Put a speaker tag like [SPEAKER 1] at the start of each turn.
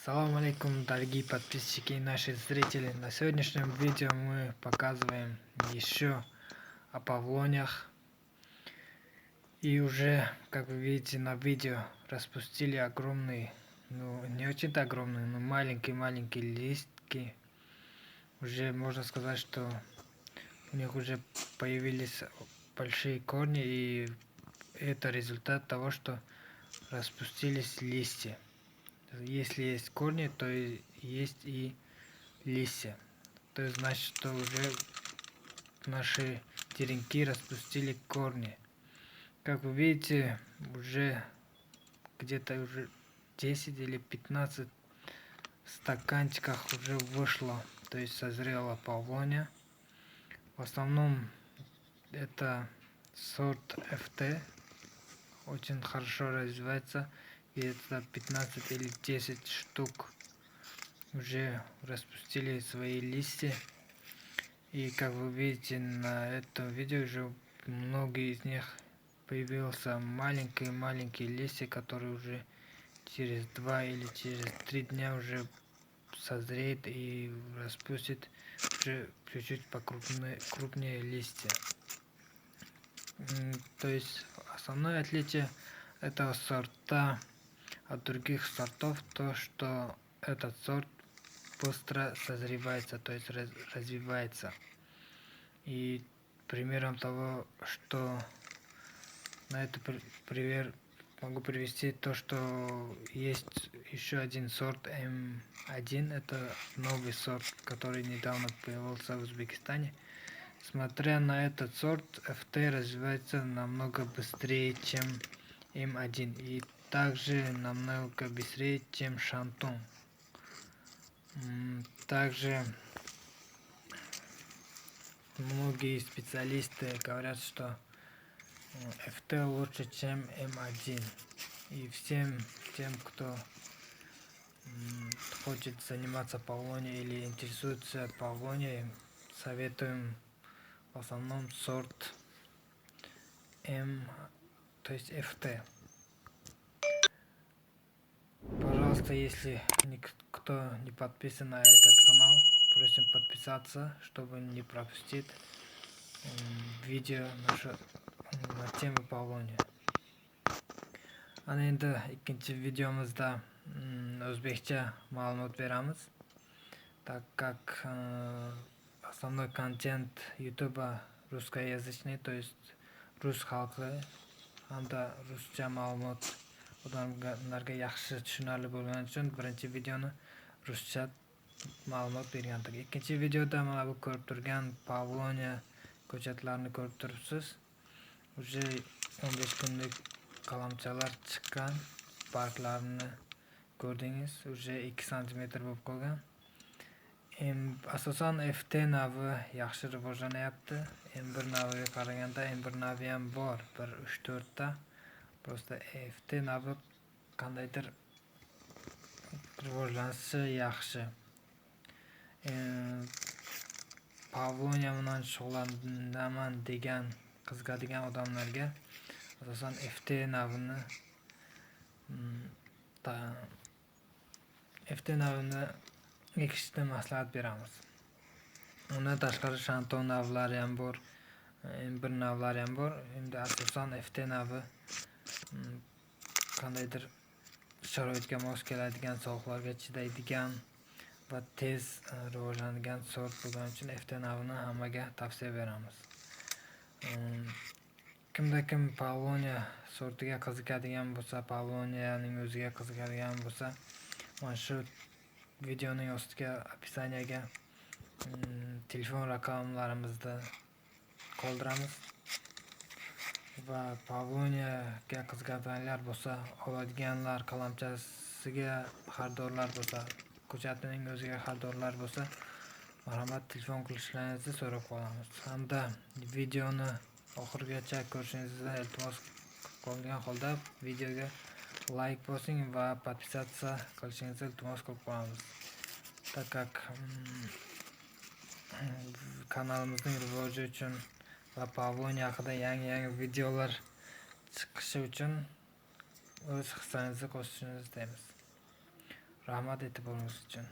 [SPEAKER 1] Салам алейкум, дорогие подписчики и наши зрители. На сегодняшнем видео мы показываем еще о павлониях. И уже, как вы видите на видео, распустили огромные, ну не очень-то огромные, но маленькие-маленькие листки. Уже можно сказать, что у них уже появились большие корни, и это результат того, что распустились листья. Если есть корни, то есть и листья. То есть значит, что уже наши черенки распустили корни. Как вы видите, уже где-то уже 10 или 15 стаканчиках уже вышло, то есть созрела павлония. В основном это сорт FT, очень хорошо развивается. Где-то 15 или 10 штук уже распустили свои листья. И как вы видите на этом видео, уже многие из них появился маленькие-маленькие листья, которые уже через 2 или через 3 дня уже созреет и распустит уже чуть-чуть покрупнее, крупнее листья. То есть основное отличие этого сорта от других сортов то, что этот сорт быстро созревается, то есть развивается. И примером того, что на это пример могу привести то, что есть еще один сорт М1, это новый сорт, который недавно появился в Узбекистане. Смотря на этот сорт, FT развивается намного быстрее, чем М1, и также намного быстрее, чем Шантун. Также многие специалисты говорят, что FT лучше, чем М1. И всем тем, кто хочет заниматься павлонией или интересуется павлонией, советуем в основном сорт М, то есть FT. Пожалуйста, если никто не подписан на этот канал, просим подписаться, чтобы не пропустить видео наше на тему павлония. Ana endi ikkinchi videomizda o'zbekcha ma'lumot beramiz. Так как основной контент YouTube русскоязычный, то есть rus xalqi hamda ruscha ma'lumot odamlarga yaxshi tushunarli bo'lgani uchun birinchi videoni ruscha ma'lumot bergandik. Ikkinchi videoda mana bu ko'rib turgan pavloniya ko'chatlarini ko'rib turibsiz. Уже 15 kunlik qalamchalar chiqqan, barglarini ko'rdingiz, уже 2 santimetr bo'lib qolgan. Asosan FT navi yaxshi rivojlanyapti. M1 naviga qaraganda M1 navi ham bor, bir 3-4 ta. Просто FT navi qandaydir rivojlanishi yaxshi. Pavloniya bilan shug'ullanaman degan, qiziqadigan odamlarga asosan FT navini ekishni maslahat beramiz. Undan tashqari Shanton navlari ham bor, M1 navlari ham bor. Endi asosan FT navi qandaydir sharoitga mos keladigan, sovuqlarga chidaydigan va tez rivojlanadigan sort bo'lgani uchun FT navini hammaga tavsiya beramiz. Kimda kim pavloniya sortiga qiziqadigan bo'lsa, pavloniyaning o'ziga qiziqadigan bo'lsa, mana shu videoning ostiga описание ga telefon raqamlarimizni qoldiramiz. Va pavloniyaga qiziqadiganlar bo'lsa, oladiganlar, qalamchasiga xaridorlar bo'lsa, ko'chatining o'ziga xaridorlar bo'lsa, marhamat, telefon qilishlaringizni so'rab qolamiz. Hamda videoni oxirigacha ko'rishingizni iltimos qilib qolgan holda videoga layk bosing va подписаться qilishingizni iltimos qilib qolamiz. Так как kanalimizning rivoji uchun va pavloniya haqida yangi-yangi videolar chiqishi uchun o'z hissangizni qo'shishingizni istaymiz. Rahmat e'tiboringiz uchun.